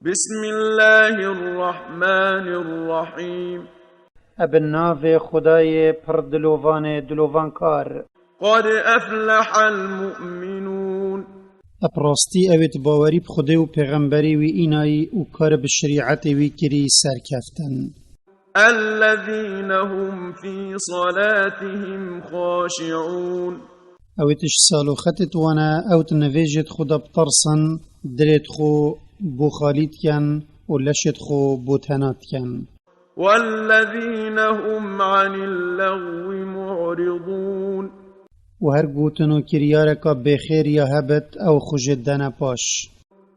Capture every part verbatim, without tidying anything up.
بسم الله الرحمن الرحيم. Ebe navê Xwedayê pir dilovanê dilovankar. قد أفلح المؤمنون. Bi rastî ewêt bawerî bi Xwedê û pêxemberê wî înayî û kar bi şerîetê wî kirî serkeftin. الذين هم في صلاتهم خاشعون. Ewêt ji saloxetêt wan e, ewêt nivêjêt Xweda bitirsin, dilêt xwe bo xalî dikin û leşêt xwe bo tena dikin. والذين هم عن اللغو معرضون. Û her gotin û kiryareka bêxêr ya hebit, ew xwe jê dene paş.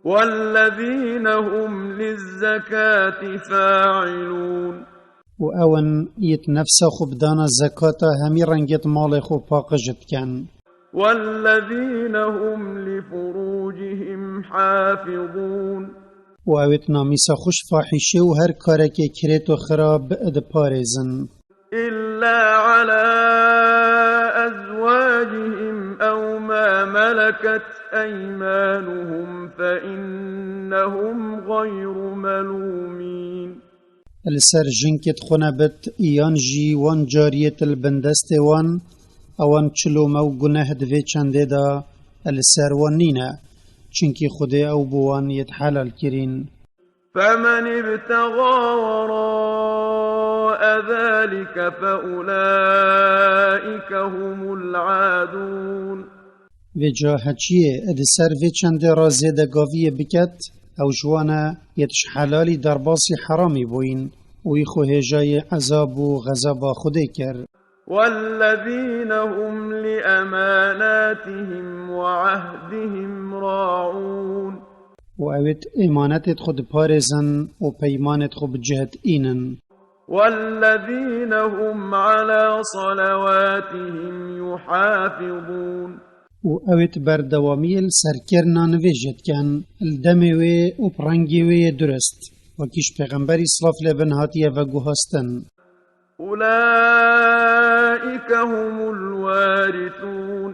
والذين هم للزكاة فاعلون. Û ew in yêt nefsa xwe bi dana zekata hemî rengêt malê xwe paqij dikin. والذين هم لفروجهم حافظون. Û ewêt namîsa xwe ji fahîşê û her karekê kirêt û xirab diparêzin. إلا على أزواجهم أو ما ملكت أيمانهم فإنهم غير ملومين. Li ser jinkêt xwe nebit, yan jî wan cariyêt li bin destê wan, ewan çi lome û guneh di vê çendê de li ser wan nîne, çunkî Xwedê ew bo wan yêt helal kirîn. فمن ابتغى وراء ذلك فأولئك هم العادون. Vêca heçiyê di ser vê çendê re zêdegaviyê biket, ew ji wan e yêt ji helalî derbasî heramî bûyîn û wî xwe hêjayê ezab û xezaba Xwedê kir. والذين هم لأماناتهم وعهدهم راعون. Û ewêt êmanetêt xwe diparêzin û peymanêt xwe bi cih diînin. والذين هم على صلواتهم يحافظون. Û ewêt berdewamiyê li serkirina nivêjê dikin, li demê wê û bi rengê wê yê durist, wekî ji Pêxemberî silav lê bin hatiye veguhastin. أولئك هم الوارثون.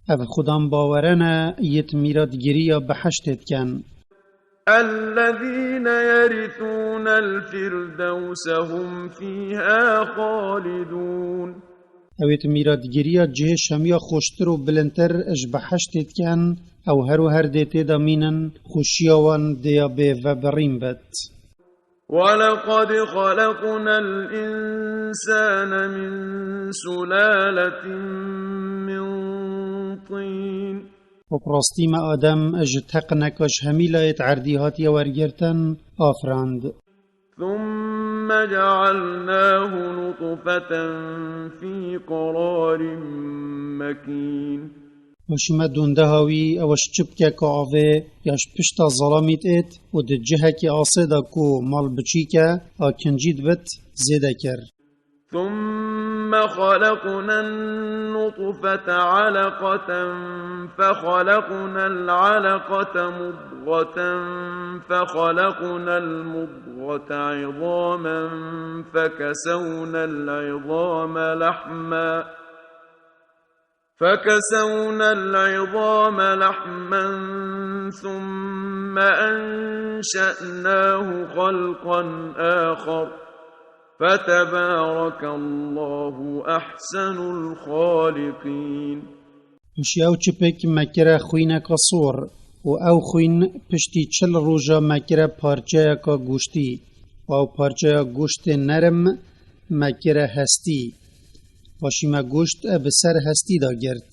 Ev xudan bawere ne yêt mîratgiriya behiştê dikin. الذين يرثون الفردوس هم فيها خالدون. Ewêt mîratgiriya cihê şemiya xweştir û bilindtir ji behiştê dikin, ew her û her dê tê de mînin, xweşiya wan dê ya bê vebirîn bit. ولقد خلقنا الإنسان من سلالة من طين. Û bi rastî me Adem ji teqineka ji hemî layê erdî hatiye wergirtin, afirand. ثم جعلناه نطفة في قرار مكين. Paşî me dondeha wî, ew ji çipkeke avê ya ji pişta zelamî diêt û di cihekî asê de ku mal biçîk e, a kincî dibit, zêde kir. ثم خلقنا النطفة علقة فخلقنا العلقة مضغة فخلقنا المضغة عظاما فكسونا العظام لحما فكسونا العظام لحما ثم أنشأناه خلقا آخر فتبارك الله أحسن الخالقين. Paşî ew çipik me kire xwîneka sor û ew xwîn piştî çil roja me kire parçeyeka goştî û ew parçeya goştê nerm me kire hestî. Paşî me goşt e bi ser hestî de girt.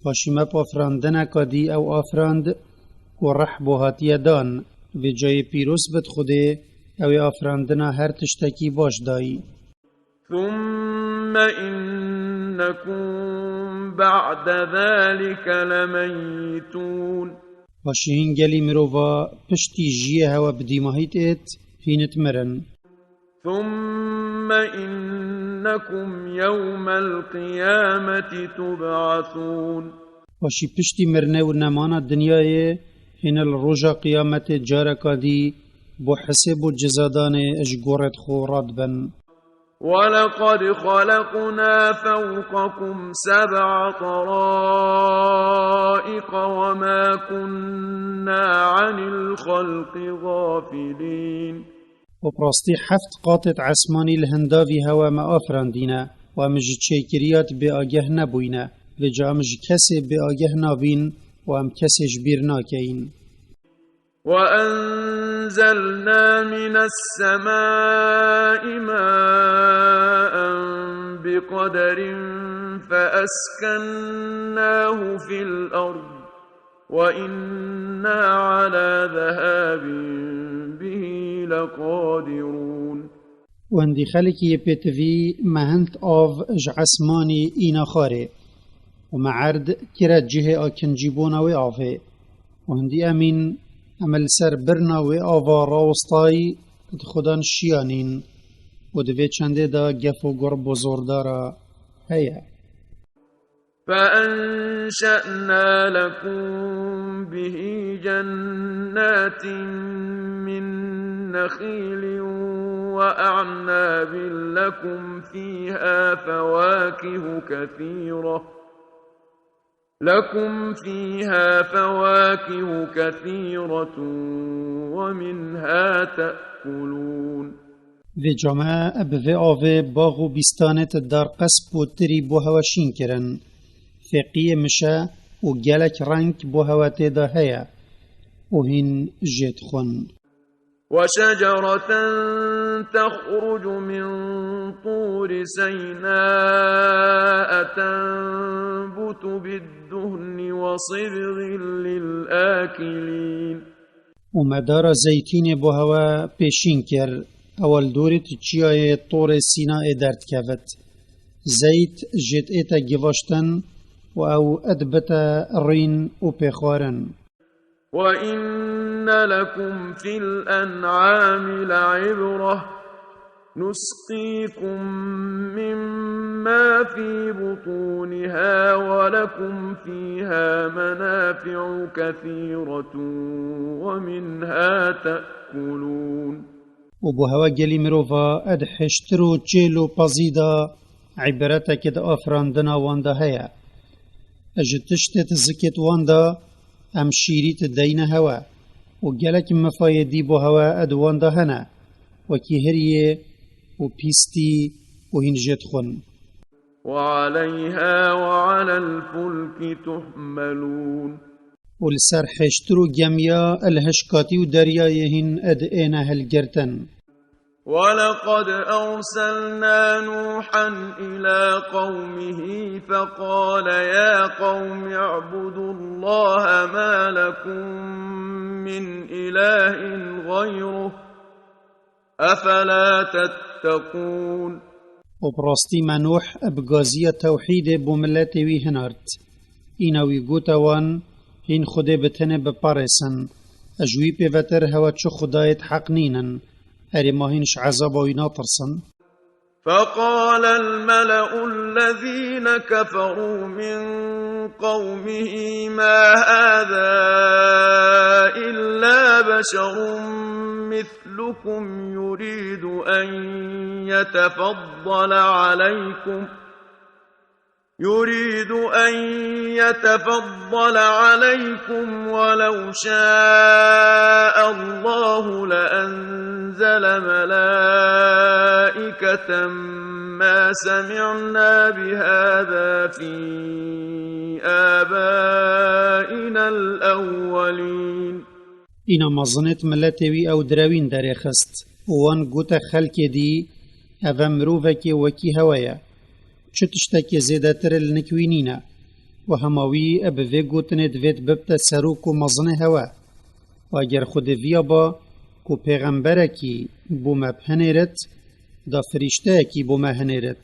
Paşî me bi afirandineka dî ew afirand ku rih bo hatiye dan. Vê cayê pîroz bit Xwedê, ew ê afirandina her tiştekî baş dayî. ثم إنكم بعد ذلك لميتون. Paşî hin gelî mirova piştî jiyê hewe bi dîmahî têt, hînit mirin. ثم إنكم يوم القيامة تبعثون. Paşî piştî mirinê û nemana dinyayê, hîn li roja qiyametê careka dî bo hesêb û cezadanê ji gorêt xwe radibin. ولقد خلقنا فوقكم سبع طرائق وما كنا عن الخلق غافلين. û bi rastî heft qatêt esmanî li hindavî hewe me afirandîne û em ji çêkiriyat bêageh nebûyne. Vêca em ji kesê bêageh nabîn û em kesê ji bîr nakeyîn. وأنزلنا من السماء ماء بقدر فأسكناه في الأرض وإنا على ذهاب به لقادرون. Wendî xelkî yê pêtivî me hind av ji esmanî îna xwarê û me erd kire cihê akincîbûna wê avê. Û hindî emîn em li ser birna wê ava rawistayî di xudan şiyanîn û di vê çendê de gef û gur bozordara heye. فأنشأنا لكم به جنات من نخيل وأعناب لكم فيها فواكه كثيرة، لكم فيها فواكه كثيرة ومنها تأكلون. Vêca me bi vê avê bax û bîstanêt darqesp û tirî bo hewe şîn kirin. Fêqiyê mişe û gelek reng bo hewe tê de heye û hîn jê dixwin. وشجرة تخرج من طور سيناء تنبت بالدهن وصبغ للآكلين. û me dara zeytînê bo hewe pêşîn kir, ewa li dorê tu çiyayê Torê Sînayê derdikevit. Zeyt jê diête givaştin û ew dibite rîn û pêxwarin. وإن لكم في الأنعام لعبرة، نسقيكم مما في بطونها ولكم فيها منافع كثيرة ومنها تأكلون. û bo hewe gelî mirova ed hêştir û çêl û pezî de îbreteke di afirandina wan de heye. Ji tiştê di zikêt wan de em şîrî dideyne hewe û gelek mifayê dî bo hewe ed wan de hene, wekî hiriyê û pîstî û hîn jê dixwin. وعليها وعلى الفلك تحملون. û li ser hêştir û gemiya li hişkatî û deryayê hîn ed êne hilgirtin. ولقد أرسلنا نوحا إلى قومه فقال يا قوم اعبدوا الله ما لكم من إله غيره أفلا تتقون. û bi rastî me Nuh bi gaziya tewhîdê bo miletê wî hinart. Îna wî gote wan, hîn Xwedê bi tenê biparêsin. Ez ji wî pêvetir hewe çi xwedayêt heq nînin. Erê ma hîn ji ezaba wî natirsin? فقال الملأ الذين كفروا من قومه ما هذا إلا بشر مثلكم يريد أن يتفضل عليكم يريد أن يتفضل عليكم ولو شاء الله لأنزل ملائكة ما سمعنا بهذا في آبائنا الأولين. Îna mezinêt miletê wî ew direwîn derêxist û wan gote xelkê dî, eve mirovekê wekî hewe ye. Çi tiştekê zêdetir li nik wî nîne. Û hema wî bi vê gotinê divêt bibte serok û mezinê hewe. Û eger Xwedê viya ba ku pêxemberekî bo me bihinêrit, da firîşteyekî bo me hinêrit.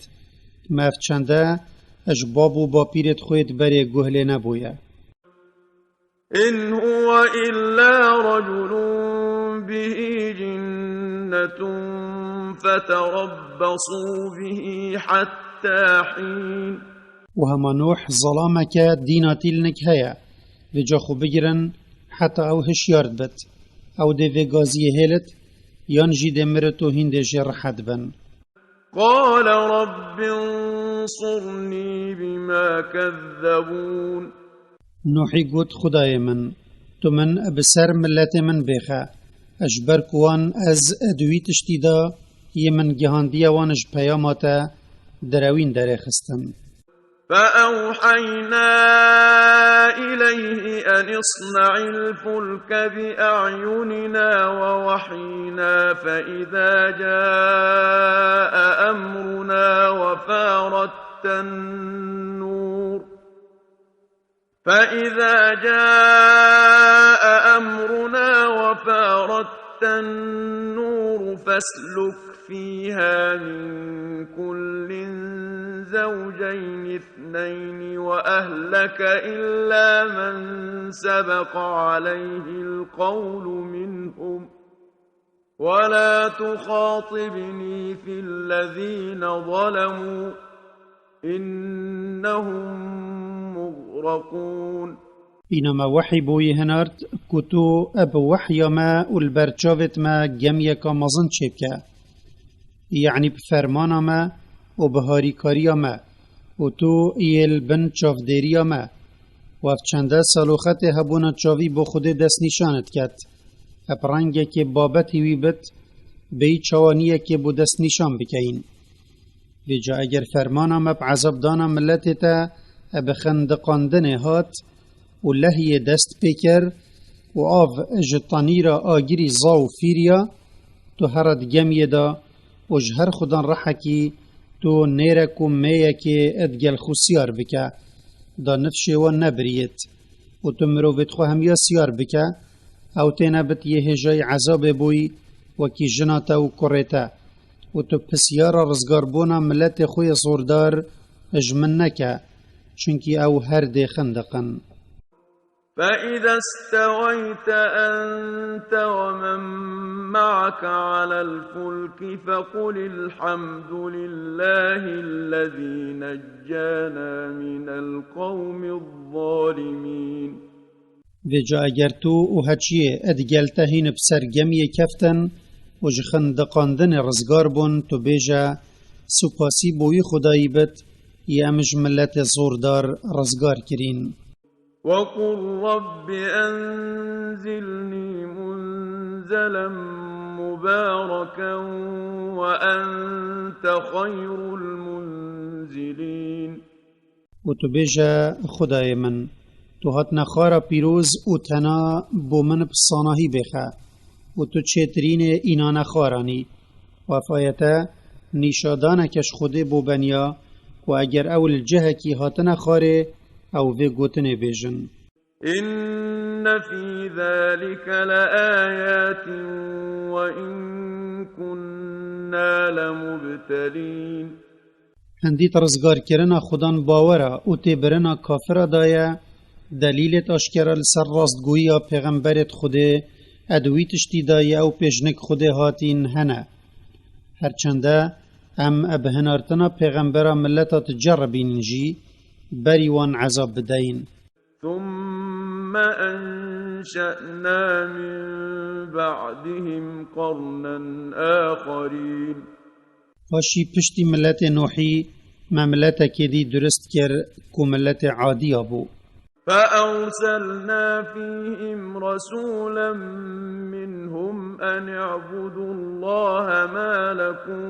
Me ev çende ji bab û bapîrêt xwê di berê guh lê nebûye. إن هو إلا رجل به جنة فتربصوا به حتى حين. û hema Nuh zelameke dîna tîlnik heye, vêca xwe bigirin heta ew hişyar dibit. Ew dê vê gaziyê hêlit, yan jî dê mirit û hîn dê jê rihet bin. قال رب انصرني بما كذبون. Nuhî got, Xwedayê min, tu min bi ser miletê min bêxe, ji ber ku wan ez di wî tiştî de yê min gihandiye wan ji peyama te direwîn derêxistin. فأوحينا إليه أن اصنع الفلك بأعيننا ووحينا فإذا جاء أمرنا وفارت النور، فإذا جاء أمرنا وفارت النور فاسلك فيها من كل زوجين اثنين وأهلك إلا من سبق عليه القول منهم، ولا تخاطبني في الذين ظلموا إنهم مغرقون. Îna me wehî bo wî hinart ku tu bi wehya me û li ber çavêt me gemiyeka mezin çêbike, yanî bi fermana me û bi harîkariya me, û tu yê li bin çavdêriya me. Û ev çende saloxetê hebûna çavî bo Xwedê destnîşanit ket. Eb rengekê babetî wî bit, bêyî çawa niyekê bo destnîşan bikeyin. Vêca eger fermana me bi ezabdana miletê te bi xindiqandinê hat û lehiyê dest pê kir û av ji tanîra agirî za û fîriya, tu here di gemiyê de û ji her xudan rehekî tu nêrek û mêyekê digel xwe siyar bike, da nifşê wan nebiriyêt û tu mirovêt xwe hemiya siyar bike, ew têne bit yê hêjayî ezabê boyî wekî jina te û kurê te. û tu pisyara rizgarbûna miletê xwe yê zordar ji min neke, çunkî ew her dê xindiqin. فإذا استويت أنت ومن معك على الفلك فقل الحمد لله الذي نجانا من القوم الظالمين. Vêca eger tu û heçiyê digel te hîn bi ser gemiyê keftin û ji xindiqandinê rizgar bûn, tu bêje, Supasî bo wî Xwedayî bit, yê em ji miletê zordar rizgar kirîn. وقل رب أنزلني منزلا مباركا وأنت خير المنزلين. û tu bêje, Xwedayê min, tu hatine xara pîroz û tena bo min bi sanahî bêxe û tu çêtirînê înane xaran î. Û ev ayete nîşadaneke ji Xwedê bo beniya ku eger ew li cihekî hatine xarê, ew vê gotinê bêjin. إن في ذلك لآيات وإن كنا لمبتلين. Hindî di rizgarkirina Xudan bawera û têbirina kafira de ye, delîlêt aşkera li ser rastgoyiya pêxemberêt Xwedê, ê di wî tiştî de yê ew pêşnik Xwedê hatîn, hene. Her çende em bi hinartina pêxembera mileta diceribînin jî, berî wan ezab bideyîn. ثم أنشأنا من بعدهم قرنا آخرين. Paşî piştî miletê Nuhî me miletekê dî durist kir ku miletê Adiya bû. فأرسلنا فيهم رسولا منهم أن اعبدوا الله ما لكم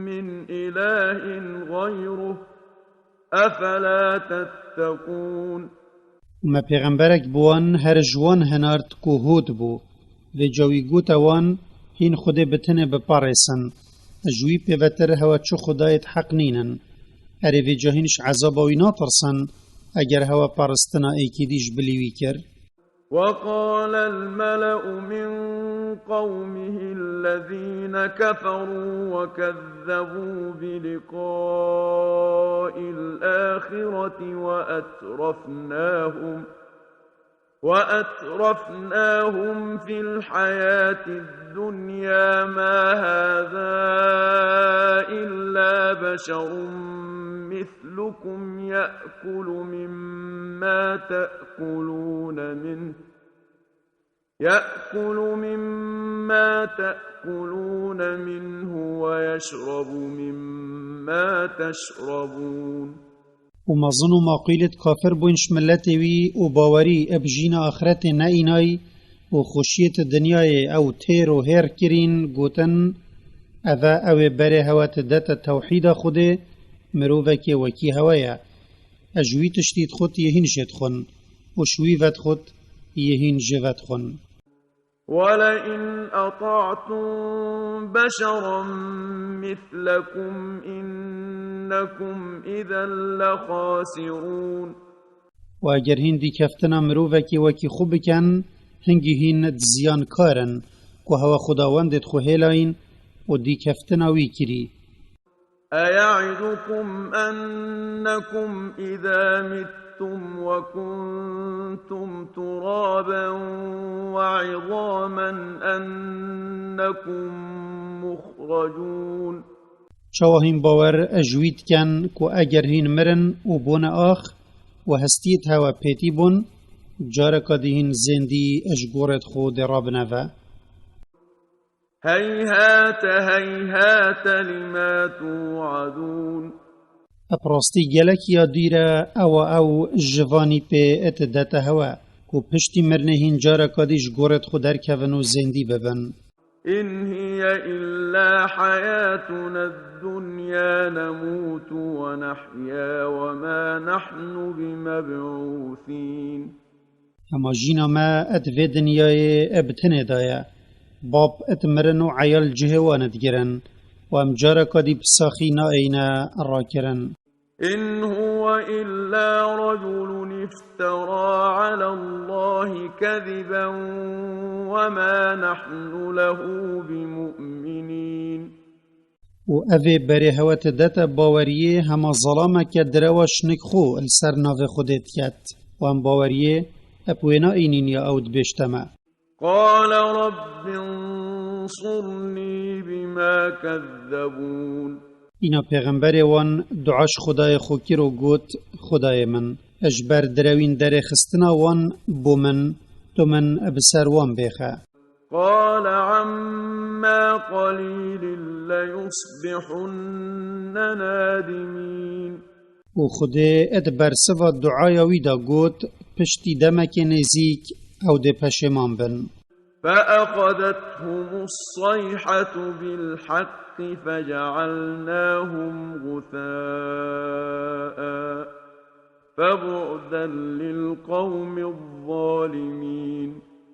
من إله غيره أفلا تتقون. Û me pêxemberek bi wan her ji wan hinart ku Hûd bû. Vêca wî gote wan, Hîn Xwedê bi tinê biparêsin. Ji wî pêvetir hewe çi xwedayêt heq nînin. Erê vêca hîn ji ezaba wî natirsin, eger hewe paristina êkî dî ji bilî wî kir? وقال الملأ من قومه الذين كفروا وكذبوا بلقاء الآخرة وأترفناهم، وأترفناهم في الحياة الدنيا ما هذا إلا بشر مثلكم يأكل مما تأكلون منه يأكل مما تأكلون منه ويشرب مما تشربون. Û mezin û maqîlêt kafir bûn ji miletê wî û bawerî bi jîna axretê neînay û xweşiyêt dinyayê ew têr û hêr kirîn, gotin, eve ew ê berê hewe didete tewhîda Xwedê, mirovekê wekî hewe ye. Ez ji wî tiştî dixwit yê hîn jê dixwin û ji wî vedixwit yê hîn jê vedixwin. ولئن أطعتم بشرا مثلكم إنكم إذا لخاسرون. Û eger hîn dîkeftina mirovekî wekî xwe bikin, hingî hîn di ziyankar in, ku hewe xwedawendê dixwe hêlayîn û dîkeftina wî kirî. أيعدكم أنكم إذا متم وكنتم ترابا وعظاما أنكم مخرجون. Çawa hîn bawer ji wî dikin ku eger hîn mirin û bûne ax û hestiyêt hewe pêtî bûn, careka dî hîn zêndî ji gorêt xwe dê rabine ve? هيهات هيهات لما توعدون. Bi rastî gelek ya dûr e ewa ew ji vanî pê didete hewe, ku piştî mirinê hîn careka dî ji gorêt xwe derkevin û zêndî bibin. إن هي إلا حياتنا الدنيا نموت ونحيا وما نحن بمبعوثين. Hema jîna me di vê dinyayê bi tenê de ye. Bab di mirin û eyal cihê wan digirin û em careka dî bi saxî nayêne rakirin. إن هو إلا رجل افترى على الله كذبا وما نحن له بمؤمنين. Û evê berê hewe didete baweriyê hema zelameke direwa şinik xwe li ser navê Xwedê diket. Û em baweriyê eb wê naînîn ya ew dibêjte me. قال رب انصرني بما كذبون. Îna pêxemberê wan dua ji Xwedayê xwe kir û got, Xwedayê min, ji ber direwîn derêxistina wan bo min, tu min bi ser wan bêxe. قال عما قليل ليصبحن نادمين. Û Xwedê di bersiva duaya wî de got, piştî demekê nêzîk ew dê peşêman bin. فأخذتهم الصيحة بالحق فجعلناهم غثاء فبعدا للقوم الظالمين.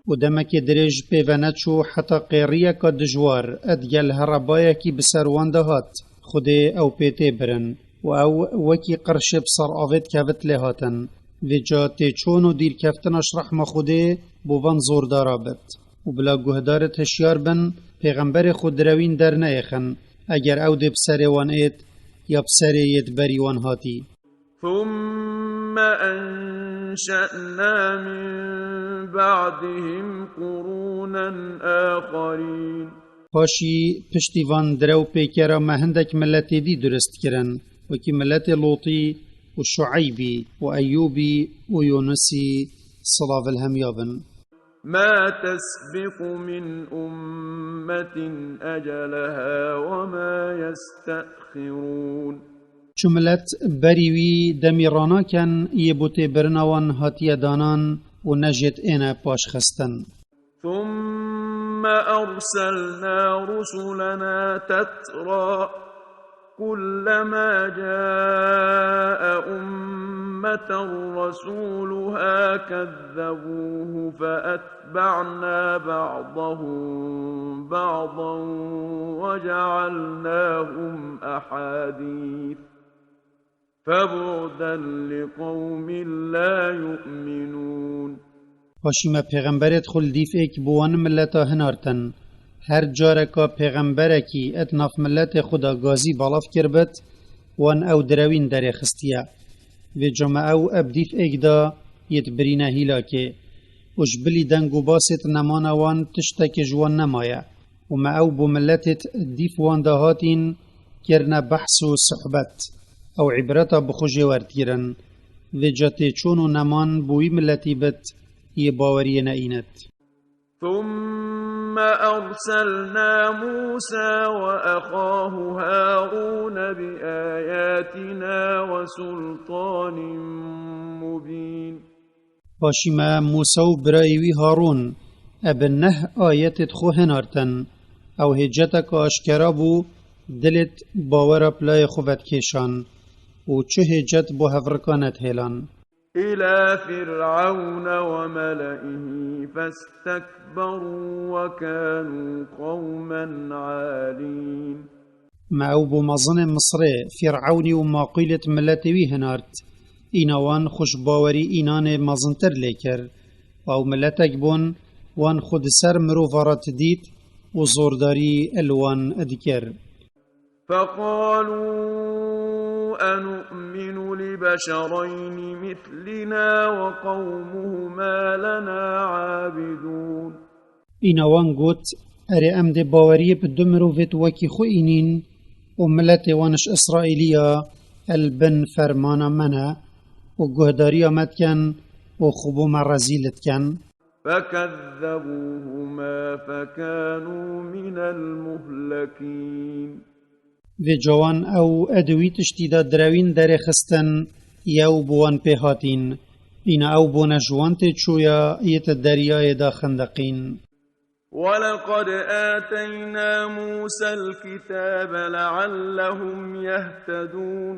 Û demekê dirêj pê ve neçû heta qêriyeka dijwar digel herebayekî bi ser wan de hat, Xwedê ew pê tê birin û ew wekî qirşê bi ser avê dikevit lê hatin. Vêca têçûn û dîrkeftina ji rehma Xwedê bo van zordara bit. Û bila guhdarit hişyar bin, pêxemberê xwe direwîn derneyêxin, eger ew dê bi serê wan êt ya bi serê yê di berî wan hatî. ثم أنشأنا من بعدهم قرونا آخرين. Paşî piştî van direw pêkera me hindek miletê dî durist kirin, wekî miletê Lotî û Şueybî û Eyûbî û Yûnisî, silav li hemiya bin. ما تسبق من أمة أجلها وما يستأخرون. Çi milet berî wî demî ranaken, yê bo têbirina wan hatiye danan û ne jêt êne paşxistin. ثم أرسلنا رسلنا تترى كلما جاء أمة رسولها كذبوه فأتبعنا بعضهم بعضا وجعلناهم أحاديث فبعدا لقوم لا يؤمنون. Paşî me pêxemberêt xwe li dîf êk bi wan mileta hinartin. Her careka pêxemberekî di nav miletê xwe de gazî belav kiribit, wan ew direwîn derê xistiye. Vêca me ew bi dîf êk de yê dibirîne hîlakê. Û ji bilî deng û basêt nemana wan tiştekê ji wan nemaye. Û me ew bo miletêt dîf wan de hatîn kirine behs û suhbet. Ew îbreta bi xwe jê werdigirin. Vêca têçûn û neman bo wî miletî bit, yê baweriyê neînit. ثم أرسلنا موسى وأخاه هارون بآياتنا وسلطان مبين. Paşî me Mûsa û birayê wî Harûn e bi neh ayetêd xwe hinartin. Ew hêceteke aşkera bû, dilêd bawera pilayê xwe vedikêşan û çi hêcet bo hevrikan nedhêlan. إلى فرعون وملئه فاستكبروا وكانوا قوما عالين. Me ew bo mezinê Misrê, Fîr'ewnî û maqîlêd miletê wî hinart. Îna wan xwe ji bawerî înanê mezintir lê kir. Ew miletek bûn, wan xwe di ser mirova re didît û zordarî li wan dikir. فقالوا أنؤمن لبشرين مثلنا وقومهما لنا عابدون. Îna wan got, Erê, em dê baweriyê bi du mirovêd wekî xwe înîn û miletê wan ji Îsraîliya el bin fermana me ne û guhdariya me dikin û xwe bo me rezîl dikin. فكذبوهما فكانوا من المهلكين. Vêca wan ew di wî tiştî de direwîn derêxistin, yew bi wan pê hatîn. Îna ew bûne ji wan tê çûya yê di deryayê de xindiqîn. ولقد آتينا موسى الكتاب لعلهم يهتدون.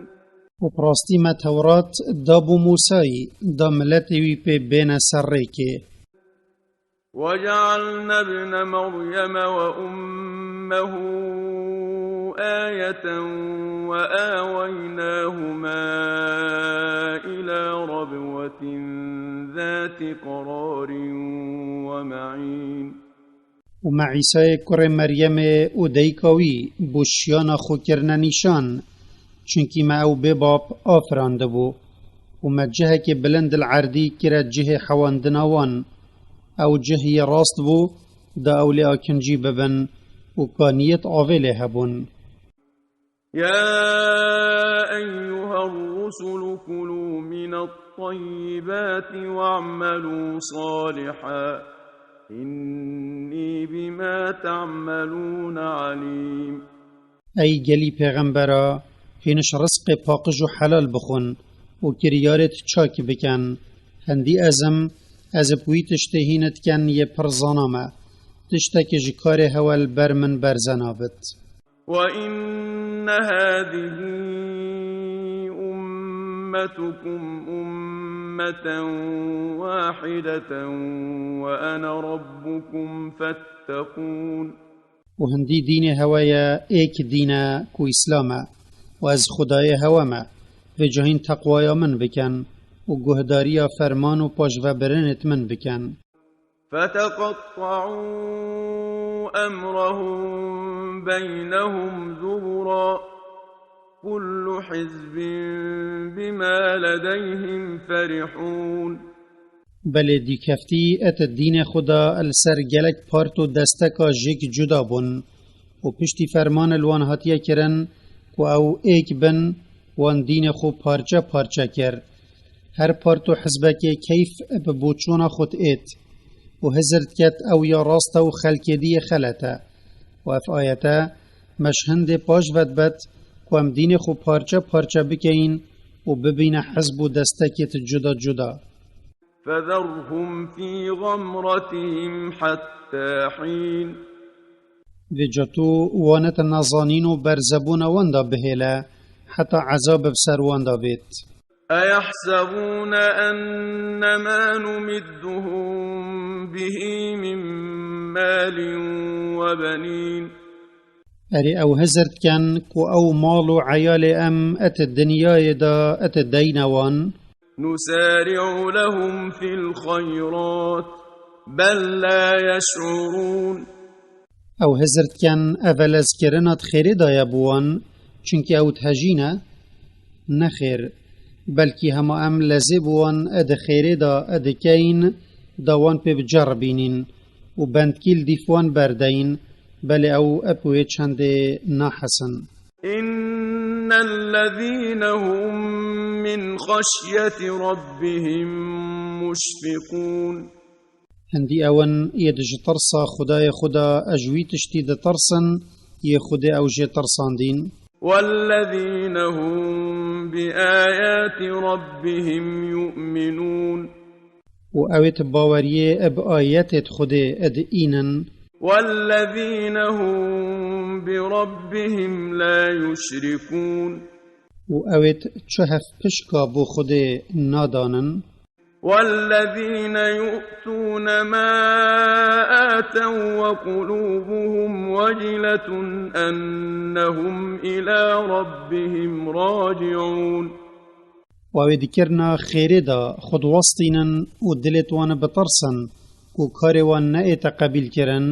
Û bi rastî me Tewrat da bo Mûsayî, da miletê wî pê bêne ser rêkê. وجعلنا ابن مريم وأمه آية وآويناهما إلى ربوة ذات قرار ومعين. Û me Îsayê kurê Meryemê û dayika wî bo şiyana xwe kirine nîşan, çunkî me ew bê bab afirandibû. Û me cihekê bilind li erdî kire cihê hewandina wan. Ew cih yê rast bû, da ew lê akincî bibin û kaniyêd avê lê hebûn. يا أيها الرسل كلوا من الطيبات واعملوا صالحا إني بما تعملون عليم. Ey gelî pêxembera, hîn ji rizqê paqij û helal bixwin û kiryarêd çak bikin. Hindî ez im, ez bi wî tiştê hîn dikin yê pir zana me. Tiştekî ji karê hewe li ber min berze nabit. وإن هذه أمتكم أمة واحدة وأنا ربكم فاتقون. Û hindî dînê hewe ye, êk dîn e ku Îslam e, û ez Xwedayê hewe me, vêca hîn teqwaya min bikin û guhdariya ferman û paşvebirinêd min bikin. فتقطعوا أمرهم بينهم زبرا كل حزب بما لديهم فرحون. Belê dîkeftî et dînê xwe da li ser gelek part û desteka jêk cuda bûn û piştî ferman li wan hatiye kirin ku ew êk bin, wan dînê xwe parçe parçe kir. Her part û hizbekê keyf bi boçûna xwe diêt û hizir diket ew ya rast e û xelkê dî yê xelet e. Û ev ayete me ji hindê paş vedibet ku em dînê xwe parçe parçe bikeyin û bibîne hizb û destekêt cuda cuda. فذرهم في غمرتهم حتى حين. Vêca tu wan di nezanîn û berzebûna wan de bihêle, heta ezab bi ser wan de bêt. أيحسبون أن ما نمدهم به من مال وبنين. Erê, ew hizir dikin ku ew mal û eyalê em et dinyayê de et deyne wan. نسارع لهم في الخيرات بل لا يشعرون. Ew hizir dikin evelezkirina di xêrê de ye bi wan, çunkî ew dihejîne? Nexêr, belkî hema em lezê bi wan di xêrê de dikeyin, da wan pê bi ceribînîn û bendkî li dîf wan berdeyîn, belê ew bi wê çendê nahesin. إن الذين هم من خشية ربهم مشفقون. Hindî ew in yê di ji tirsa Xwedayê xwe de ji wî tiştî ditirsin, yê Xwedê ew jê tirsandîn. والذين هم بآيات ربهم يؤمنون. Û ew ê di baweriyê bi ayetê di Xwedê di înin. والذين هم بربهم لا يشركون. Û ew ê di çi hevpişka bo Xwedê nadanin. والذين يؤتون ما آتوا وقلوبهم وجلة أنهم إلى ربهم راجعون. Û ew ê di kirina xêrê de xwe diwestînin û dilê di wan bitirsin, ku karê wan neête qebîlkirin,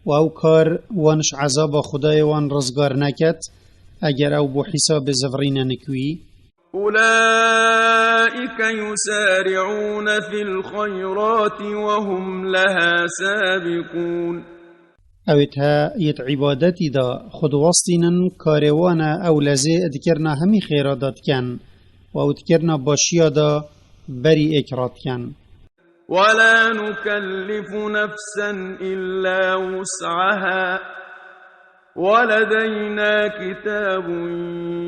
û ew kar wan ji ezaba Xwedayê wan rizgar neket, eger ew bo hîsabê zivirîne nik wî. أولئك يسارعون في الخيرات وهم لها سابقون. Ew ê di îbadetî de xwe diwestînin, karê wan e ew lezê di kirina hemî xêra de dikin, û ew di kirina başiya de berî êk radikin. ولا نكلف نفسا إلا وسعها ولدينا كتاب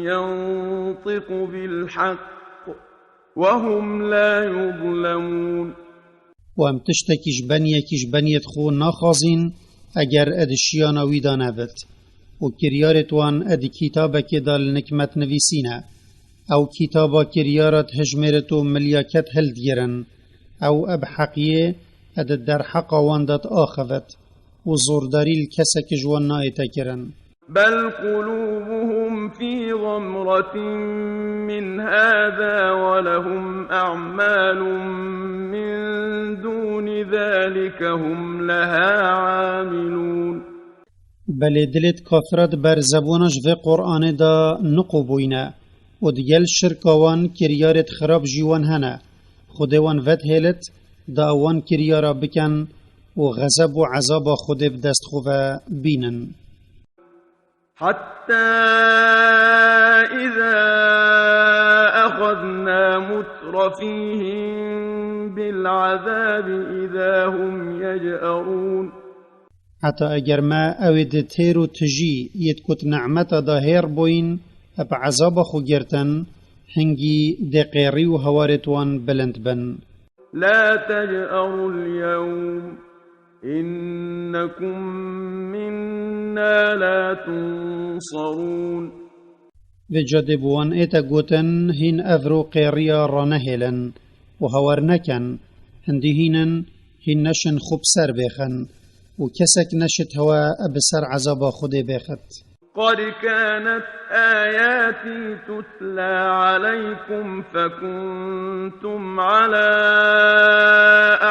ينطق بالحق وهم لا يظلمون. Û em tiştekî ji beniyekî ji beniyê xwe naxwazîn, eger di şiyana wî de nebit. Û kiryarê wan di kîtabekê de li nik me dinivîsîne. Ew kîtaba kiryara dihijmêrit û milyaket hildigirin. Ew bi heqiyê di derheqa wan de diaxivit. Û zordarî li kesek ji wan nayête kirin. بل قلوبهم في غمرة من هذا ولهم أعمال من دون ذلك هم لها عاملون. Belê dilê di kafira di berzebûna ji vê Qur'anê de niqûbûyne û digel şirka wan kiryarêt xirab jî wan hene. Xwedê wan vedhêlit, da ew wan kiryara bikin û xezeb û ezaba Xwedê bi dest xwe ve bînin. حتى إذا أخذنا مترفيهم بالعذاب إذا هم يجأرون. Heta eger me ew ê di têr û tijî yê di ku di nehmeta de hêr bûyîn, bi ezaba xwe girtin, hingî dê qêrî û hewarêt wan bilind bin. لا تجأروا اليوم إنكم منا لا تنصرون. Vêca dê bi wan ête gotin, hîn evro qêriya ranehêlin û hawar nekin, hindî hîn in, hîn neşin xwe bi ser bêxin û kesek neşit hewe bi ser ezaba Xwedê bêxit. قد كانت آياتي تتلى عليكم فكنتم على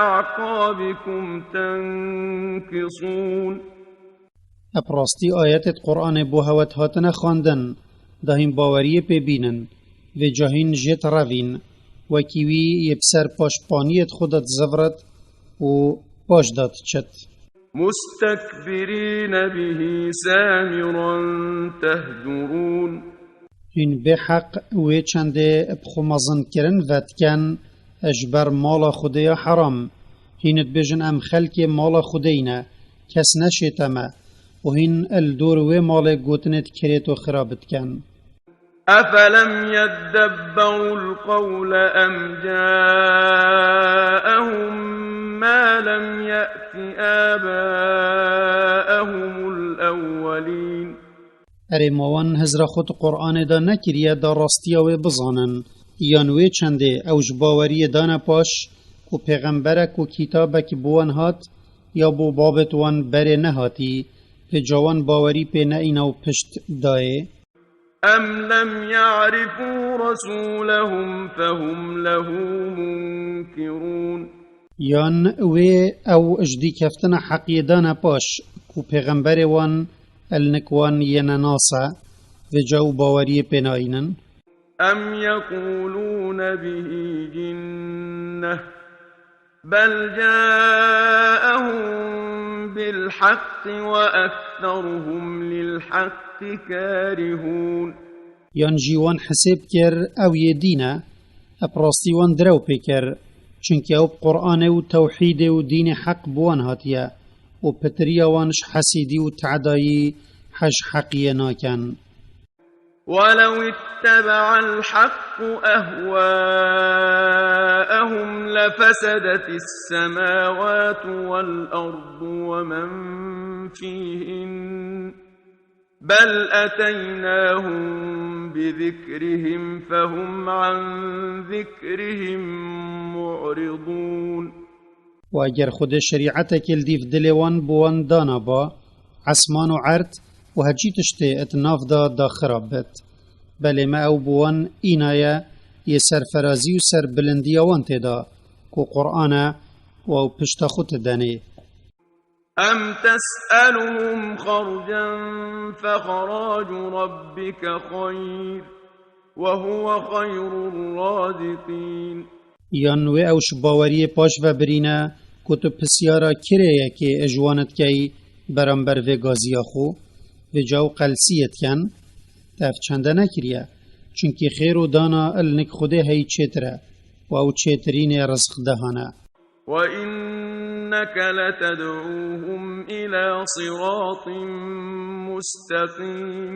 أعقابكم تنكصون. Bi rastî ayetêt Qur'anê bo hewe dihatine xwendin, da hîn baweriyê pê bînin, vêca hîn jêt revîn, wekî wî yê bi ser paşpaniyêt xwe de dizivirit û paş de diçit. مستكبرين به سامرا تهجرون. Hîn bêheq wê çendê bi xwe mezinkirin vediken ji ber mala Xwedê ya heram. Hîn dibêjin, em xelkê mala Xwedê ne, kes neşête me. Û hîn li dor wê malê gotinêt kirêt û xirab dikin. أفلم يدبروا القول أم جاءهم ما لم يأت آباءهم الأولين. Erê, ma wan hizra xwe di Qur'anê de nekiriye, da rastiya wê bizanin, yan wê çendê ew ji baweriyê dane paş, ku pêxemberek û kitabek bi wan hat, ya bo babêt wan berê nehatî, vêca wan bawerî pê neîna û pişt dayê. أم لم يعرفوا رسولهم فهم له منكرون. Yan wê ew ji dîkeftina heqiyê dane paş, ku pêxemberê wan el nik wan yê nenas e, vêca ew baweriyê pê nayînin. أم يقولون به جنة بل جاءهم بالحق وأكثرهم للحق كارهون. Yan jî wan hisêb kir, ew yê dîn e, bi rastî wan direw pê kir, Çimkî ew bi Qur'anê û tewhîdê û dînê heq bi wan hatiye û pitiriya wan ji hesîdî û te'dayî hej heqiyê nakin. ولو اتبع الحق أهواءهم لفسدت السماوات والأرض ومن فيهن بل أتيناهم بذكرهم فهم عن ذكرهم معرضون. و eger Xwedê şerîetekê li dîv dilê wan bi wan dana ba, esman û erd û hecî tiştê di nav de daxirab bit. Belê me ew bi wan înaye yê serferazî û serbilindiya wan tê da, ku Qur'an e û ew pişta xwe didenê. أم تسألهم خرجا فخراج ربك خير وهو خير الرازقين. Yan wê ew ji baweriyê paş ve birîne ku tu pisyara kirê yekê ji wan dikey beramber vê gaziya xwe, vêca ew qelsiyê dikin, te ev çende nekiriye. Çimkî xêr û dana li nik Xwedê heyî çêtir e û ew çêtirînê rizqdehan e. وإنك لتدعوهم إلى صراط مستقيم.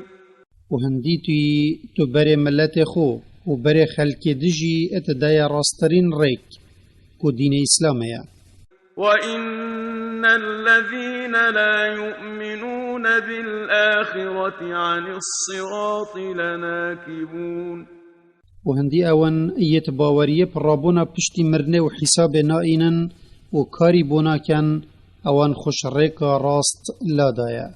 Û hindî tu yî tu berê miletê xwe û berê xelkê dijî ete daya rasttirîn rêk, ku dînê Îslamê ye. وإن الذين لا يؤمنون بالآخرة عن الصراط لناكبون. Û hindî ewan yê ti baweriyê pirrabûna piştî mirinê û hîsabê naînin û karî bû nakin, ewan xwe ji rêka rast ladaye.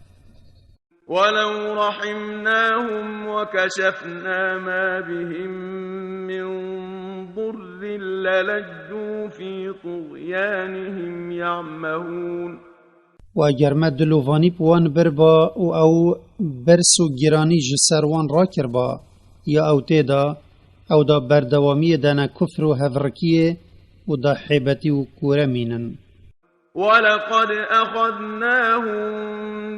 ولو رحمناهم وكشفنا ما بهم من ضر للجوا في طغيانهم يعمهون. Û eger me dilovanî bi wan birba û ew birs û giranî ji ser wan rakirba, ya ew tê da, ew da berdewamiyê dene kufr û hevrikiyê û da hêbetî û kûre mînin. ولقد أخذناهم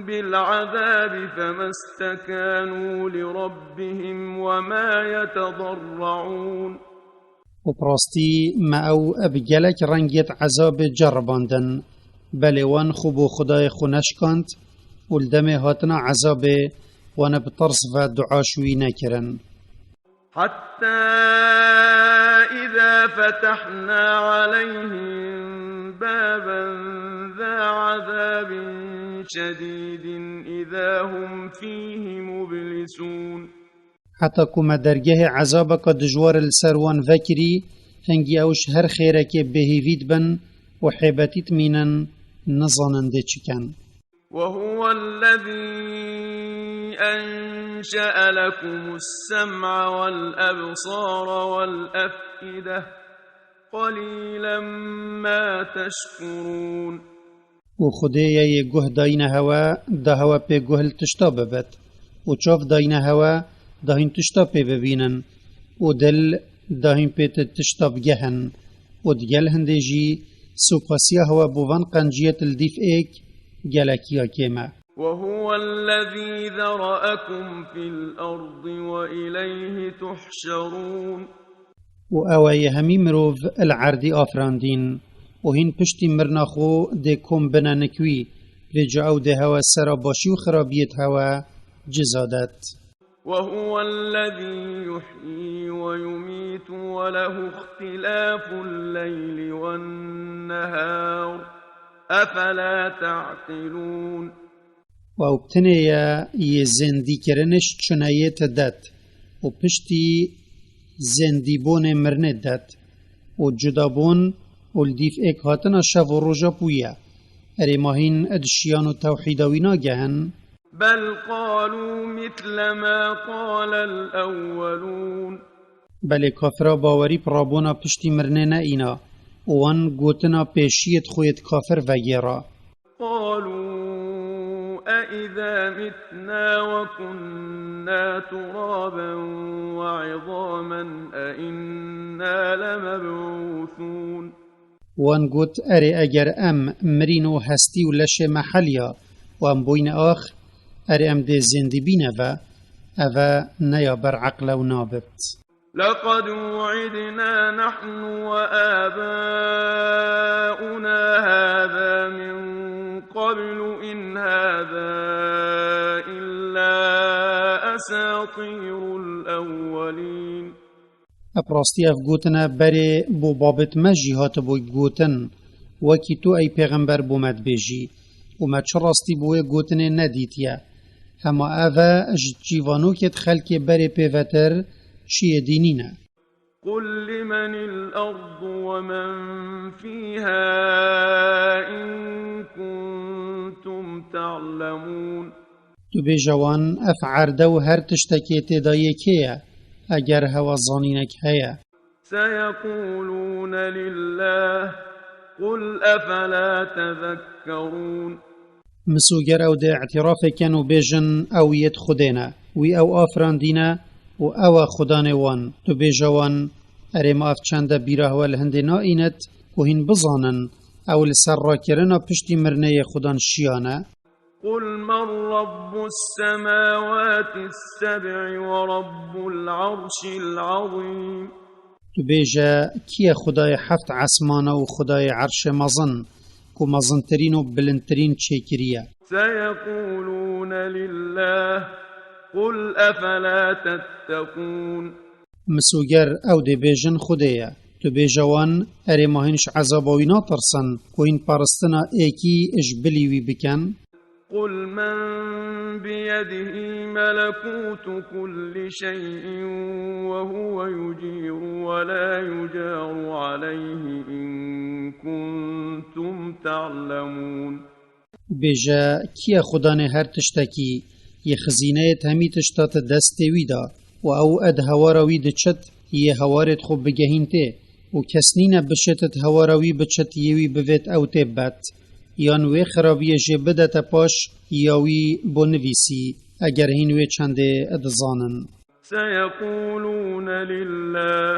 بالعذاب فما استكانوا لربهم وما يتضرعون. Û bi rastî me ew bi gelek rengê di ezabê ceribandin, belê wan xwe bo Xwedayê xwe neşkand û li demê hatina ezabê wan bi tirs ve dua ji wî nekirin. حتى إذا فتحنا عليهم بابا ذا عذاب شديد إذا هم فيه مبلسون. Heta ku me dergehê ezabeke dijwar li ser wan vekirî, hingî ew ji her xêrekê bêhîvî dibin û hêbetî dimînin, nizanin dê çi ken. وهو الذي أنشأ لكم السمع والأبصار والأفئدة قليلا ما تشكرون. Û Xwedê ye yê guh dayîne hewe, da hewe pê guh li tişta bibit. Û çav dayîne hewe, da hîn tişta pê bibînin. Û dil, da hîn pê ti tişta bigehin. Û digel hindê jî, supasiya hewe bo van qenciyê ti li dîv êk, gelek ya kêm e. وهو الذي ذرأكم في الأرض وإليه تحشرون. Û ew e yê hemî mirov li erdî afirandîn, û hîn piştî mirina xwe dê kom bine nik wî, vêca ew dê hewe sera başî û xirabiyê di hewe ciza det. وهو الذي يحيي ويميت وله اختلاف الليل والنهار أفلا تعقلون. Û ew tinê ye yê zêndîkirinê ji çineyê ti det û piştî zêndîbûnê mirinê det û cudabûn û li dîv êk hatina şev û roja bûye. Erê ma hîn di şiyan û tewhîda wî nagehin? بل قالوا مثل ما قال الأولون. Belê kafira bawerî bi rabûna piştî mirinê neîna û wan gotina pêşiyê di xwe yê di kafir vegêra. قالوا أإذا متنا وكنا ترابا وعظاما أإنا لمبعوثون. Wan got, erê eger em mirîn û hestî û leşê me heliya û em bûyne ax, erê em dê zêndî bîne ve, eve neya ber eqle û nabit. لقد وعدنا نحن وآباؤنا هذا من قبل إن هذا إلا أساطير الأولين. Bi rastî ev gotin e berê bo babet me jî hatibû gotin, wekî tu ey pêxember bo me dibêjî, û me çi rastî bi wê gotinê nedîtiye. Hema ev e ji çîvanokêt xelkê berê pêvetir çiyê dî nîne. قل لمن الأرض ومن فيها إن كنتم تعلمون. Tu bêje wan, ev erde û her tiştekê tê de yê kê ye, eger hewe zanînek heye. سيقولون لله قل أفلا تذكرون. Misûger ew dê îtirafê ken û bêjin ew yêt Xwedê ne, wî ew afirandîne û ew e Xudanê wan. Tu bêje wan, erê ma ev çende bîra hewe li hindê naînit ku hîn bizanin ew li ser rakirina piştî mirinê yê Xudan şiyan e? قل من رب السماوات السبع ورب العرش العظيم. Tu bêje, kî ye Xwedayê heft esmana û Xwedayê erşê mezin, ku mezintirîn û bilindtirîn çêkiriye? سيقولون لله قل أفلا تتقون. Misûger ew dê bêjin Xwedê ye. Tu bêje wan, erê ma hîn ji ezaba wî natirsin, ku hîn paristina êkî ji bilî wî bikin? قل من بيده ملكوت كل شيء وهو يجير ولا يجار عليه إن كنتم تعلمون. Bêje, kî ye Xudanê her tiştekî, yê xizîneyê hemî tişta di destê wî de, û ew ed hewara wî diçit, yê hewarêt xwe bigehîn tê, û kes nîne bişêt di hewara wî biçit yê wî bivêt ew tê bet, yan wê xirabiyê jê bidete paş ya wî bo nivîsî, eger hîn wê çendê dizanin. سيقولون لله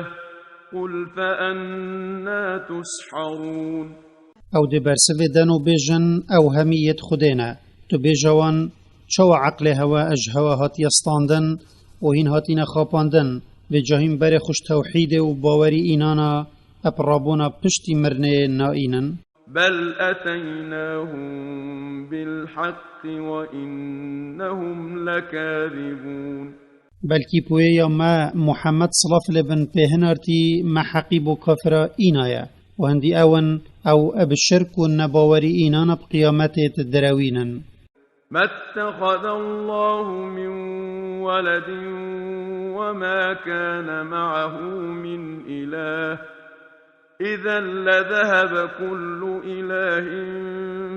قل فأنى تسحرون. Ew dê bersivê den û bêjin, ew hemî yêt Xwedê ne. Tu bêje wan, çawa eqlê hewe ji hewe hatiye standin û hîn hatîne xapandin, vê ca hîn berê xwe ji tewhîdê û bawerî înana ep rabûna piştî mirinê naînin? بل أتيناهم بالحق وإنهم لكاذبون. Belkî bi wê ya me Muhammed, silav lê bin, pê hinartî me heqî bo kafira înaye. Û hindî ew in, ew bi şirk û nebawerî înana bi qiyametê didirewînin. ما اتخذ الله من ولد وما كان معه من إله إذا لذهب كل إله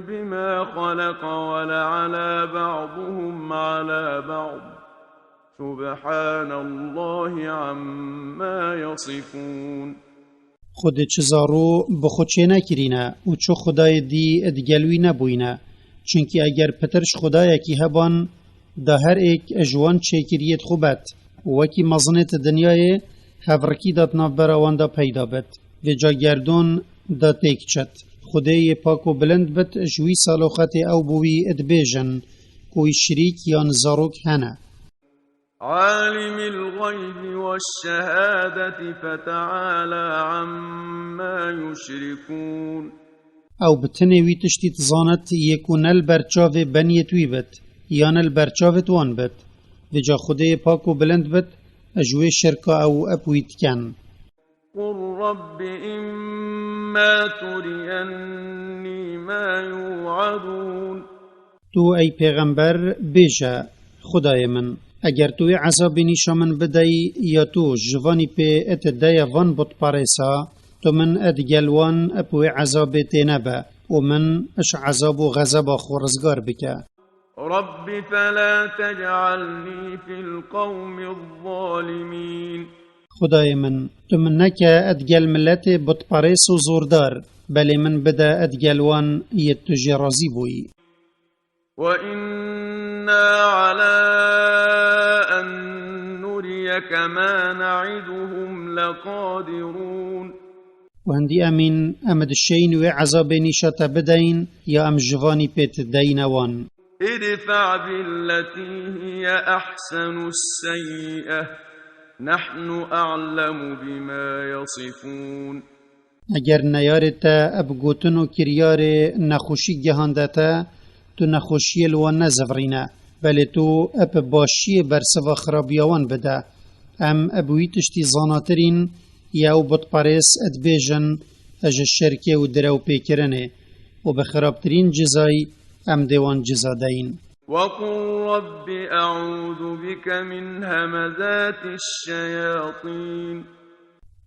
بما خلق ولعلا بعضهم على بعض سبحان الله عما يصفون. Xwedê çi zarû bi xwe çênekirîne û çi xwedayê dî digel wî nebûyne. Çunkî eger pitir ji xwedayekî heban, da her êk ji wan çêkiriyêt xwe bet û wekî mezinêt dinyayê hevrikî da di navbera wan de peyda bit. Vêca gerdûn da têk çit. Xwedê yê pak û bilind bit ji wî saloxetê ew bo wî dibêjin ku wî şirîk yan zarok hene. عالم الغيب والشهادة فتعالى عما يشركون. Ew bi tinê wî tiştî dizanit yê ku ne li ber çavê beniyêt wî bit, ya ne li ber çavêt wan bit. Vêca Xwedê yê pak û bilind bit, ji wê şirka ew bi wî dikin. قل رب إما تريني ما يوعدون. Tu, ey pêxember, bêje, Xwedayê min, eger tu wê ezabê nîşa min bideyî ya tu ji vanî pê it deye van butperêsa, tu min et gel wan bi wê ezabê tênebe û min ji ezab û xezeba xwe rizgar bike. رب فلا تجعلني في القوم الظالمين. Xwedayê min, tu min neke et gel miletê butperês û zordar, belê min bide et gel wan yê tu jê razî bûyî. وإنا على أن نريك ما نعدهم لقادرون. Û hindî emîn em dişeyîn wê ezabê nîşa te bideyîn ya em ji vanî pê ti deyîne wan. ادفع بالتي هي أحسن السيئة نحن أعلم بما يصفون. Eger neyarê te eb gotin û kiryarê nexweşî gehande te, tu nexweşiyê li wan nezivirîne, belê tu eb bi başiyê bersiva xirabiya wan bide. Em eb wî tiştî zanatirîn, yê ew butperês dibêjin, ji şirkê û direwpêkirinê û bi xirabtirîn cizayî em dê wan ciza deyîn. وقل رب أعوذ بك من همزات الشياطين.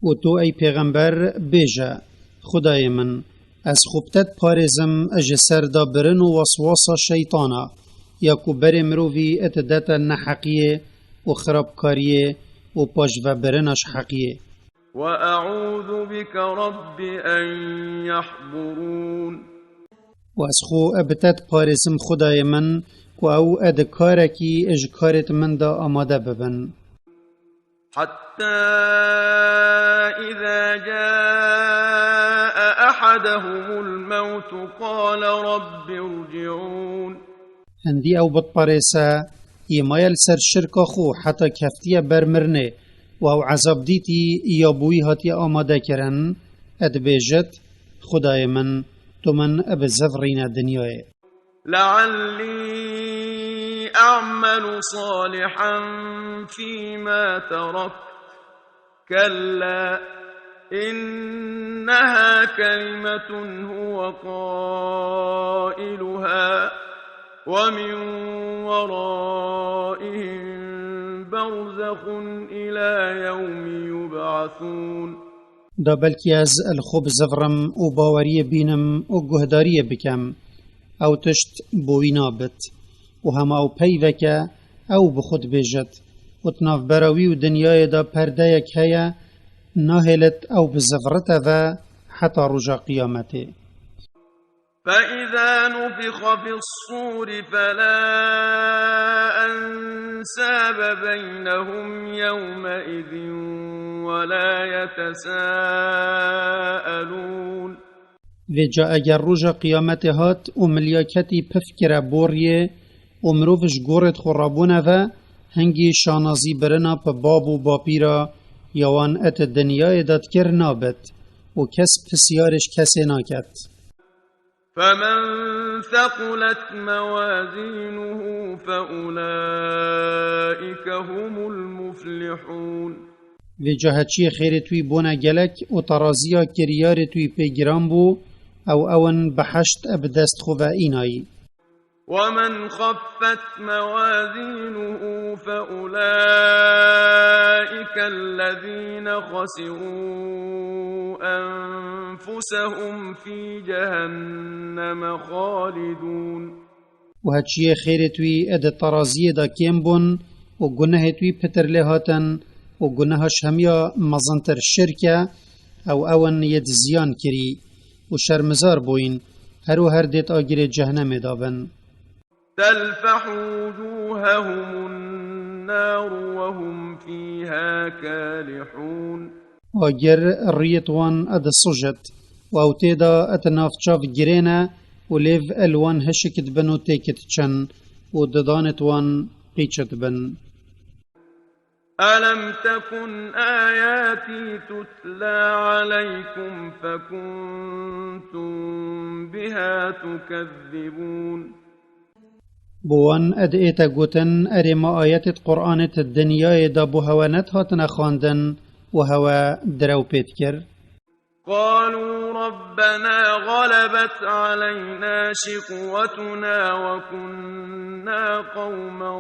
û tu, ey pêxember, bêje, Xwedayê min, ez xwe bi te diparêzim ji ser dabirin û weswasa şeytana, ya ku berê mirovî didete neheqiyê û xirabkariyê û paşvebirina ji heqiyê. وأعوذ بك رب أن يحضرون. û ez xwe bi te diparêzim, Xwedayê min, ku ew di karekî ji karêt min de amade bibin. حتى إذا جاء أحدهم الموت قال رب ارجعون. Hindî ew butperêse, yê maye li ser şirka xwe heta keftiye ber mirinê û ew ezab dîtî ya bo wî hatiye amade kirin, dibêjit, Xwedayê min, tu min bizivirîne dinyayê. لعلي أعمل صالحا فيما تركت. كلا إنها كلمة هو قائلها ومن ورائهم برزخ إلى يوم يبعثون. Da belkî ez li xwe bizivirim û baweriyê bînim û guhdariyê bikem. Ew tişt bo wî nabit. Û hema ew peyveke, ew bi xwe dibêjit. Û di navbera wî û dinyayê de perdeyek heye, nahêlit ew bizivirite ve heta roja qiyametê. فإذا نفخ في الصور فلا أنساب بينهم يومئذ ولا يتساءلون. Vêca eger roja qiyametê hat û milyaketî pif kire boriyê û mirov ji gorêt xwe rabûne ve, hingî şanazî birina bi bab û bapîra ya wan et dinyayê de dikir nabit û kes pisyarê ji kesê naket. فمن ثقلت موازينه فأولئك هم المفلحون. Vêca heçiyê xêrê twî bûne gelek û teraziya kiryarê twî pê giran bû, ew ewin bi heşt bi dest xwe ve înayî. ومن خفت موازينه فأولئك الذين خسروا أنفسهم في جهنم خالدون. Û heçiyê xêrê twî di teraziyê de kêm bûn û gunehê twî pitir lê hatin û guneha ji hemiya mezintir şirk e, ew ewin yê di ziyan kirî û şermizar bûyîn, her û her dêt agirê cehnemê de bin. تلفح وجوههم النار وهم فيها كالحون. Agir riyêt wan disujit û ew tê de di nav çav girê ne û lêv li wan hişik dibin û têk diçin û didanêt wan qîç dibin. ألم تكن آياتي تتلى عليكم فكنتم بها تكذبون. Bo wan ed ête gotin, erê me ayetêt Qur'anêt dinyayê de bo hewe nethatine xwendin û hewe direw pê dikir. قالوا ربنا غلبت علينا شقوتنا وكنا قوما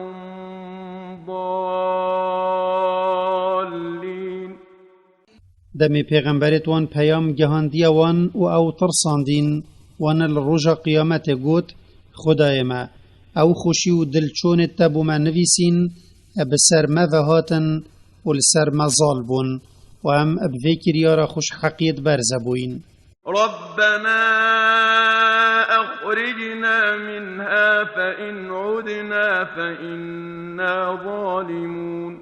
ضالين. Demê pêxemberêt wan peyam gihandiye wan û ew tirsandîn, wan li roja qiyametê got, Xwedayê me, ew xweşî û dilçonêt te bo me nivîsîn, e bi ser me ve hatin û li ser me zal bûn û em bi vê kiryara xwe ji heqiyêt berze bûyîn. ربنا أخرجنا منها فإن عدنا فإنا ظالمون.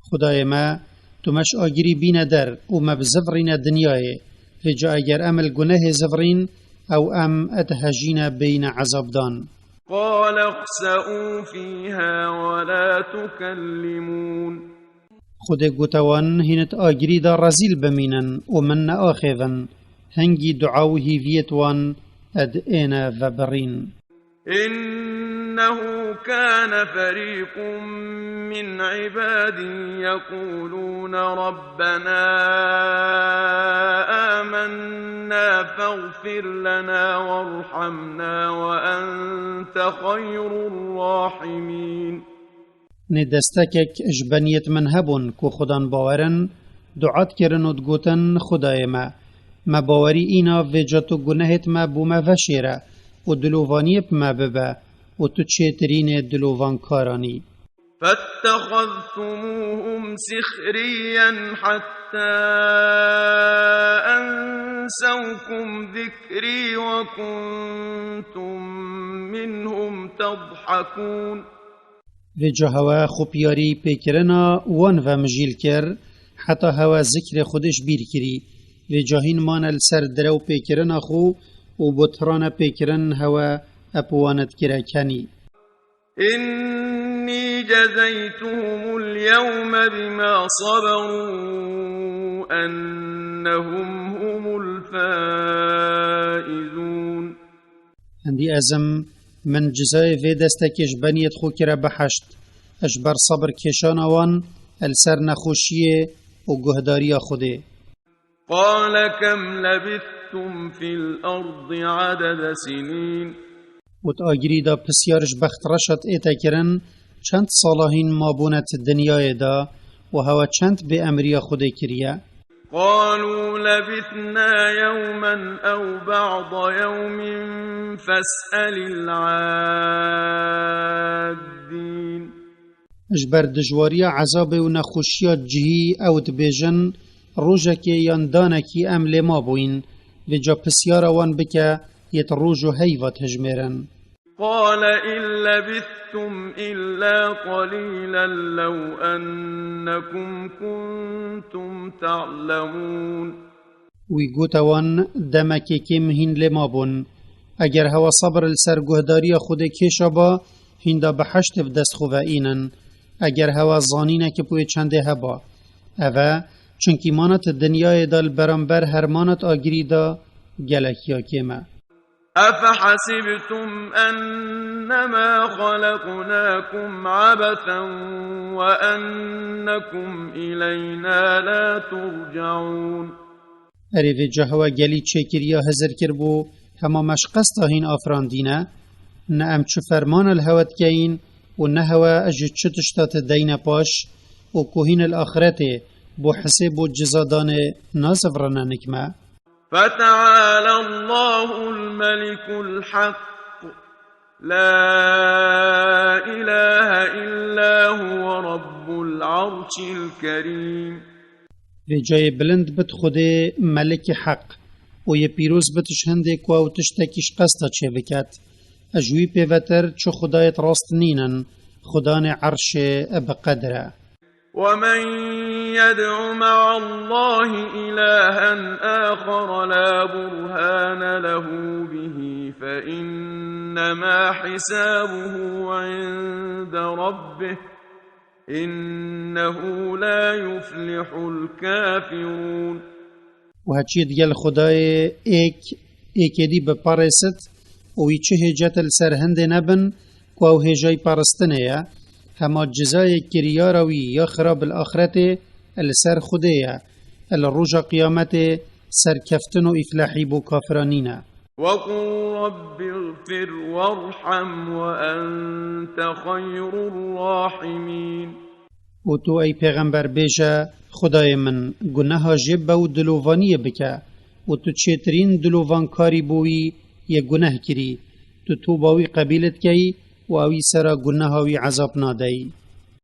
Xwedayê me, tu me ji agirî bîne der û me bizivirîne dinyayê. Vêca eger em li gunehê zivirîn, ew em dihejîne bêyîne ezabdan. قال اخسئوا فيها ولا تكلمون. Xwedê gote wan, hînit agirî de rezîl bimînin û min neaxêvin. Hingî dua û hîviyêt wan ed êne vebirîn. إنه كان فريق من عبادي يقولون ربنا آمنا فاغفر لنا وارحمنا وأنت خير الراحمين. Nê destekek ji beniyêt min hebûn ku xudan bawerin, dua dikirin û digotin, Xudayê me, me bawerî îna, vêca tu gunehêt me bo me veşêre û dilovaniyê bi me bibe û tu çêtirînê dilovankaranî. فاتخذتموهم سخريا حتى أنسوكم ذكري وكنتم منهم تضحكون. Vêca hewe xwe piyarî pêkirina wan ve mijîl kir, heta hewe zikrê Xwedê ji bîr kirî. Vêca hîn mane li ser direw pêkirina xwe û bo tirane pêkirin hewe ep wan dikire kenî. إني جزيتهم اليوم بما صبروا أنهم هم الفائزون. Hindî ezim min cizayê vê destekê ji beniyêt xwe kire biheşt, ji ber sebir kêşana wan li ser nexweşiyê û guhdariya Xwedê. قال كم لبثتم في الأرض عدد سنين. Û di agirî de pisyar ji bextreşa tê te kirin, çend sala hîn mabûne ti dinyayê de û hewe çend bêemriya Xwedê kiriye? قالوا لبثنا يوما أو بعض يوم فاسأل العادين. Ji ber dijwariya ezabê û nexweşiya cihî ew dibêjin, rojekê yan danekî em lê mabûyn, vêca pisyara wan bike, yê di roj û heyva dihijmêrin. قال إن لبثتم إلا قليلا لو أنكم كنتم تعلمون. Wî gote wan, demekê kêm hîn lê mabûn. Eger hewa sebir li ser guhdariya Xwedê kêşa ba, hîn da biheştê bi dest xwe ve înin. Eger hewa zanîneke bi wê çendê heba. Ev e, çunkî mana ti dinyayê de li beramber hermana ti agirî de gelek ya kêm e. أفحسبتم أنما خلقناكم عبثا وأنكم إلينا لا ترجعون. Erê vêca hewe gelî çêkiriya hizir kiribû, hema me ji qesta hîn afirandîne? Ne em çi fermana li hewe dikeyîn û ne hewe ji çi tişta ti deyne paş û ku hîn li axretê bo hisê bo cizadanê nazivirine nik me? فتعالى الله الملك الحق، لا إله إلا هو رب العرش الكريم. Vê cayê bilind bit Xwedê Melikê Heq û yê pîroz bit ji hindê ku ew tiştekî ji qesta çêbiket. Ji wî pêvetir çi xwedayêt rast nînin, Xudanê Erşê bi qedir e. ومن يدع مع الله إلها آخر لا برهان له به فإنما حسابه عند ربه، إنه لا يفلح الكافرون. Û heçiyê digel Xwedayê êk, êkê dî biparêsit û wî çi hêcet li ser hindê nebin ku ew hêjayî paristinê ye, hema cizayê kiryara wî ya xirab li axretê li ser Xwedê ye, li roja qiyametê serkeftin û îflahî bo kafiran nîne. وقل رب اغفر وارحم وأنت خير الراحمين. Û tu, ey pêxember, bêje, Xwedayê min, guneha jê be û dilovaniyê bike, û tu çêtirîn dilovankarî bo wî yê guneh kirî, tu toba wî qebîl dikeyî û ewî sera guneha wî ezab nadeyî.